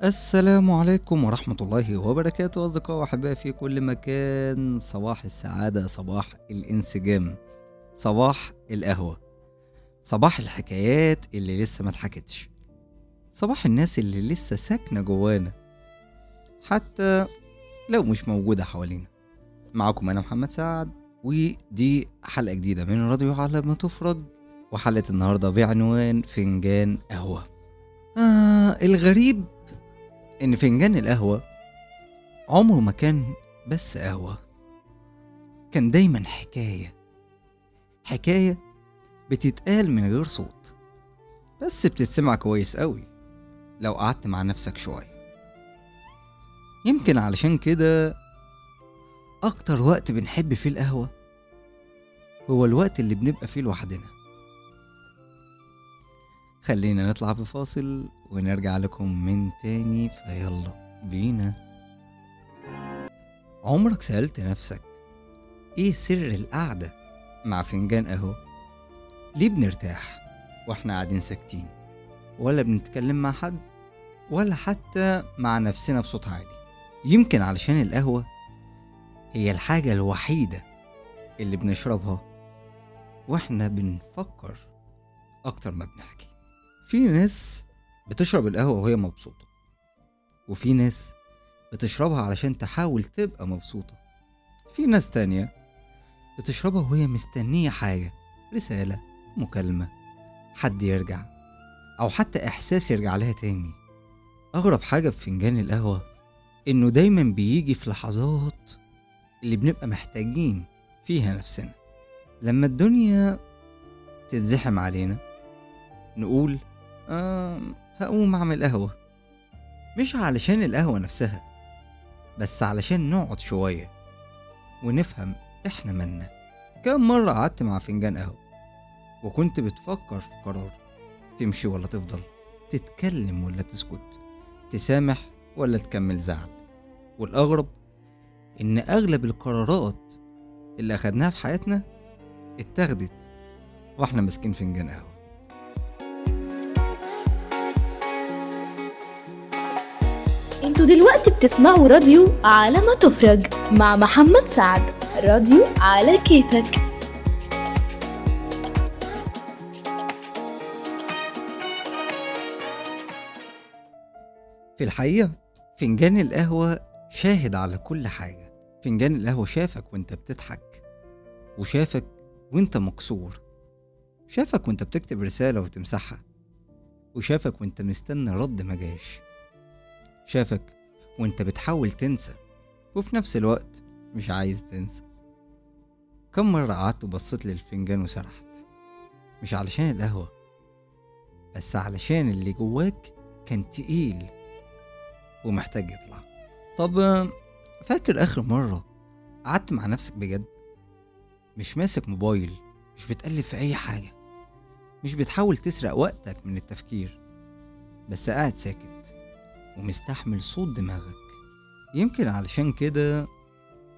السلام عليكم ورحمة الله وبركاته أصدقائي وأحبائي في كل مكان. صباح السعادة، صباح الانسجام، صباح القهوة، صباح الحكايات اللي لسه ما اتحكتش، صباح الناس اللي لسه ساكنة جوانا حتى لو مش موجودة حوالينا. معاكم أنا محمد سعد، ودي حلقة جديدة من راديو على ما تفرج، وحلقة النهاردة بعنوان فنجان قهوة. الغريب إن فنجان القهوة عمره ما كان بس قهوة، كان دايما حكاية، حكاية بتتقال من غير صوت بس بتتسمع كويس قوي لو قعدت مع نفسك شوية. يمكن علشان كده أكتر وقت بنحب فيه القهوة هو الوقت اللي بنبقى فيه لوحدنا. خلينا نطلع بفاصل ونرجع لكم من تاني، فيلا بينا. عمرك سألت نفسك ايه سر القعدة مع فنجان قهوة؟ ليه بنرتاح واحنا قاعدين ساكتين، ولا بنتكلم مع حد ولا حتى مع نفسنا بصوت عالي؟ يمكن علشان القهوة هي الحاجة الوحيدة اللي بنشربها واحنا بنفكر أكتر ما بنحكي. في ناس بتشرب القهوة وهي مبسوطة، وفي ناس بتشربها علشان تحاول تبقى مبسوطة، في ناس تانية بتشربها وهي مستنية حاجة، رسالة، مكالمة، حد يرجع، أو حتى إحساس يرجع لها تاني. أغرب حاجة في فنجان القهوة إنه دايما بيجي في لحظات اللي بنبقى محتاجين فيها نفسنا. لما الدنيا تتزحم علينا نقول هقوم أعمل قهوة، مش علشان القهوة نفسها، بس علشان نقعد شوية ونفهم إحنا مالنا. كم مرة قعدت مع فنجان قهوة وكنت بتفكر في قرار، تمشي ولا تفضل، تتكلم ولا تسكت، تسامح ولا تكمل زعل. والأغرب إن أغلب القرارات اللي أخدناها في حياتنا اتاخدت وإحنا ماسكين فنجان قهوة. انتوا دلوقتي بتسمعوا راديو على ما تفرج مع محمد سعد، راديو على كيفك. في الحقيقة فنجان القهوة شاهد على كل حاجة. فنجان القهوة شافك وانت بتضحك، وشافك وانت مكسور، شافك وانت بتكتب رسالة وتمسحها، وشافك وانت مستني رد مجاش، شافك وانت بتحاول تنسى وفي نفس الوقت مش عايز تنسى. كم مرة قعدت وبصيت للفنجان وسرحت، مش علشان القهوة، بس علشان اللي جواك كان تقيل ومحتاج يطلع. طب فاكر آخر مرة قعدت مع نفسك بجد؟ مش ماسك موبايل، مش بتقلب في أي حاجة، مش بتحاول تسرق وقتك من التفكير، بس قاعد ساكت ومستحمل صوت دماغك. يمكن علشان كده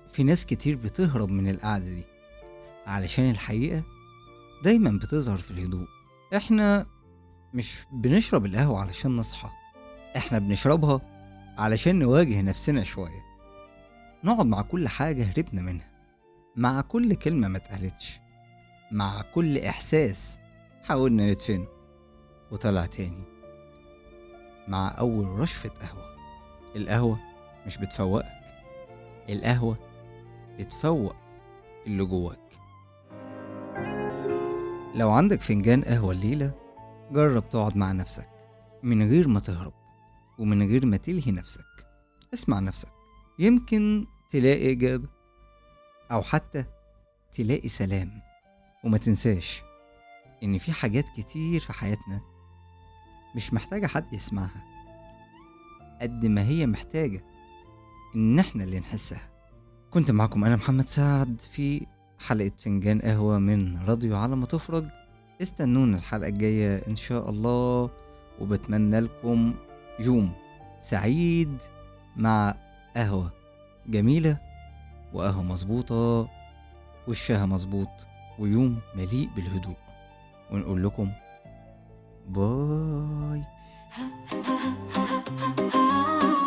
في ناس كتير بتهرب من القعدة دي، علشان الحقيقة دايما بتظهر في الهدوء. احنا مش بنشرب القهوة علشان نصحى، احنا بنشربها علشان نواجه نفسنا شوية، نقعد مع كل حاجة هربنا منها، مع كل كلمة ما اتقالتش، مع كل إحساس حاولنا ندفنه وطلع تاني، مع أول رشفة قهوة. القهوة مش بتفوقك، القهوة بتفوق اللي جواك. لو عندك فنجان قهوة الليلة، جرب تقعد مع نفسك من غير ما تهرب ومن غير ما تلهي نفسك. اسمع نفسك، يمكن تلاقي إجابة أو حتى تلاقي سلام. وما تنساش إن في حاجات كتير في حياتنا مش محتاجة حد يسمعها قد ما هي محتاجة إن احنا اللي نحسها. كنت معكم أنا محمد سعد في حلقة فنجان قهوة من راديو على ما تفرج. استنونا الحلقة الجاية إن شاء الله، وبتمنى لكم يوم سعيد مع قهوة جميلة وقهوة مظبوطة وشها مظبوط، ويوم مليء بالهدوء. ونقول لكم باي. Ha ha ha ha ha.